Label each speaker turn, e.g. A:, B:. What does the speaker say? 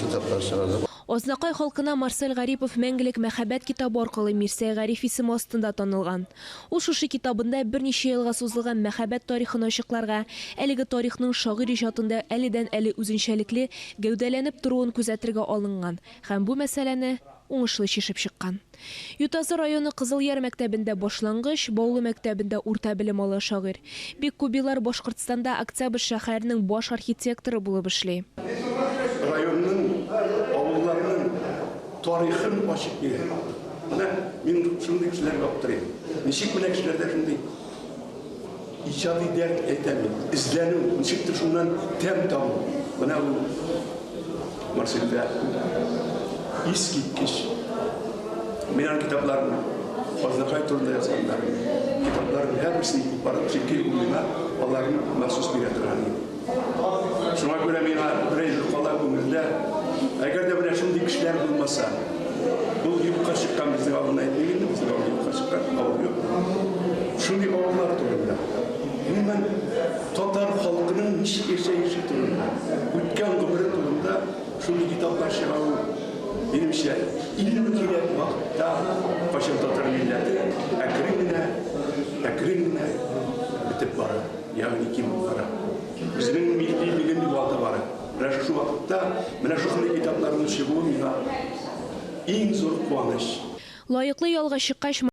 A: китаплар чыгарды.
B: Азнакай халкына Марсель Гарипов Мәңгелек мәхәббәт китабы аркылы Мирсәй Гариф исеме астында танылган. Ул шушы китабында берничә елга сузылган мәхәббәт тарихын ачыкларга, әлеге тарихның шагыйрь иҗатында әледән-әле үзенчәлекле гәүдәләнеп торуын күзәтергә алынган һәм бу мәсьәләне уңышлы чишеп чыккан. Ютазы районы Кызыл Яр мәктәбендә башлангыч, Баулы мәктәбендә урта белем ала шагыйрь. Бик күп еллар Башкортстанда Октябрь шәһәренең баш архитекторы булып эшли.
C: Районның, авылларның тарихын ачып бирә. Менә мин шундый кешеләргә аптырыйм. Ничек менә кешеләрдә шундый иҗади дәрт әйтәм мин, эзләнү, ничектер шуннан тәм табу. Менә ул Марсельдә искиткеч. Мин аның китапларын, Азнакай турында язганнарын, китапларын һәрберсен укып бардым, чөнки ул миңа аларны махсус бирә торган иде. Шуңа күрә миңа бер әйбер кала күңелдә, әгәр дә менә шундый кешеләр булмаса, ул юкка чыккан безнең авылны әйтмим инде, безнең авыл юкка чыккан, авыл юк. Шундый авыллар турында, гомумән, татар халкының ничек яшәеше турында, үткән гомере турында шундый китаплар чыгару, минемчә, иң кирәк вакытта, кайчан татар милләте әкрен генә, әкрен генә бетеп бара, ягъни кимеп бара. Үзенең миллилеген югалта бара. Менә шушы вакытта, менә шушындый китапларның чыгуы миңа иң зур куаныч.
B: Лаеклы ялга чыккач,